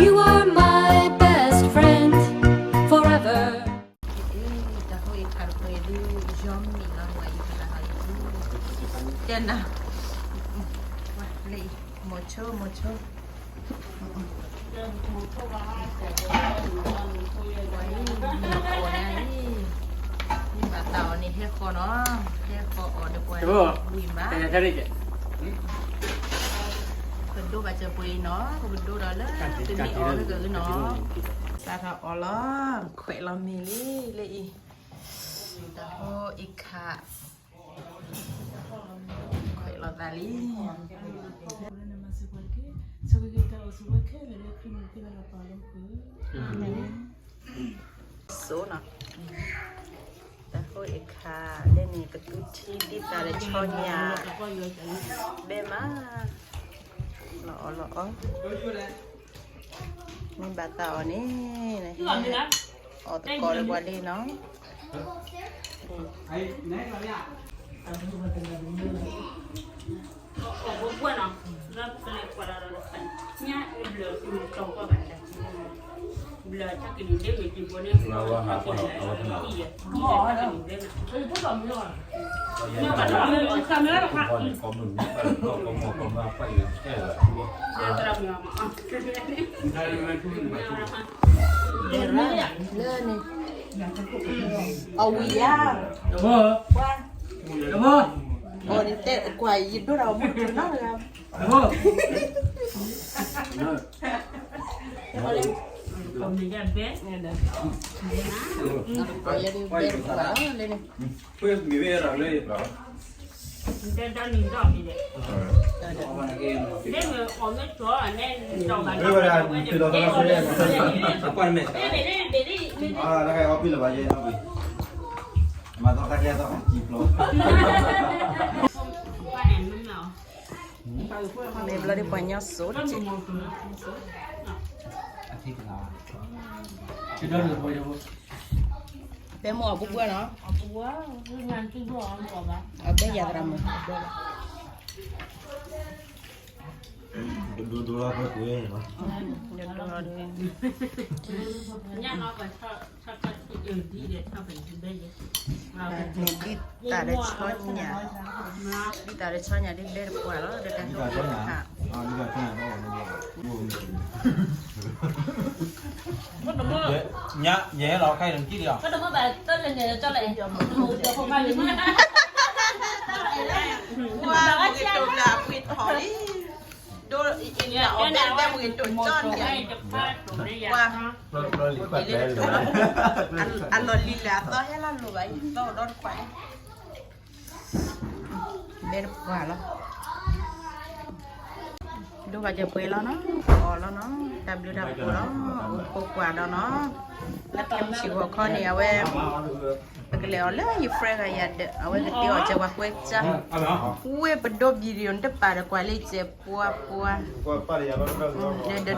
You are my best friend forever. တၢ်ဟိအံၤခးတပှဲၤဒုး ယီမံၤလီၤ ဝဲအံၤကလၢဟီအံၤဒုး ကဲနၤ လၢအံၤ မိၤဆိ မိၤဆိ မ့ၢ်ဘၣ်သးအီၤန့ၣ် ဟဲဃီနီၤ ဟဲဃီအီၤဒီးပှၤဝံၤမး ပဒိဘၣ်စၢၤပှဲၤအံၤနီၤ ပကဒိတၢ်လၢတမ့ၢ်အီၤလၢကဂုနီၤ စးထီၣ်အီၤလီၤ ခွဲးလီၤမ့ၤလံ လၢအံၤ တၢ်ဟိအံၤခး ခွဲးလီၤသးလံ ဆိနီၤ တၢ်ဟိအံၤခး လၢန့ၣ် ကသူထံဒ်သးဒီးဆီညၣ် ဘဲမး လီၤအီၣ်လီၤအီ မ့ၢ်ဘၣ်သးအီၤန့ၣ် အီၣ်သကိးဒီးပှၤလံနီၤ လၢန့ၣ် အဝံၤယါ ပှၤ အီၤန့ၣ်တဲကွၢ်ယဒိၣ်ဒီးမုၢ်တနီၤတဂၤ ပှၤယဒိၣ်ဘဲတကွၢ်လီၤလၢန့ၣ် မ့ၢ်ဘျီဒ်ပှၤညီစိၤတက့ၢ် ဘဲမိၢ်အီၤပူၤပူၤနီၤ အဘဲယၤသရၣ်မုၣ် ဒိၣ်ဒိၣ်လီၤ ဒိၣ်ဒိၣ်လီၤ န့ၣ်ဒ်တၢ်ဒီးဆီညၣ် ဒ်တၢ်ဒီးဆီညၣ်ဒ်ဘဲတပှၢ်လီၤ ဒီးတၢ်ဟိခး ညါ ယဲလီၤ ခဲအံၤနကံၣ်လီၤ ပှၤမ့ၢ်ကတိၤလၢအပှ့ၤထီၣ်လံ ဒိၣ်အံၤလၢအီၤဘဲဘဲမ့ၢ်ကတိၤကၠီန့ၣ် ပှၤ အလီၢ်လံၤလၢအသီဟဲလၢလိၤဘၣ် ယသီဒီတခွးအံၤ ဘဲတပှၢ်လီၤ ဒိၣ်ဘၣ်စၢၤပှဲၤလီၤနီၤ အီၣ်လီၤနီၤ တၢ်ဘျုးတၢ်ဖှိၣ်လီၤ အိၣ်ခိးကွၢ်ဒီးနီၤ လၢကျဲမုၢ်ဆံးဂီၤခီန့ၣ် အဝဲ ပကလဲၤအီၤလၢယ friend ဂၤယၤဒီး အဝဲကတဲအီၤစၢၤပှၤကွဲကစၢ် ဝဲပဒိ video န့ၣ်တပာ်ဒီးကွၢ်လၢစဲးပှၤပှၤ လၢဒဒိ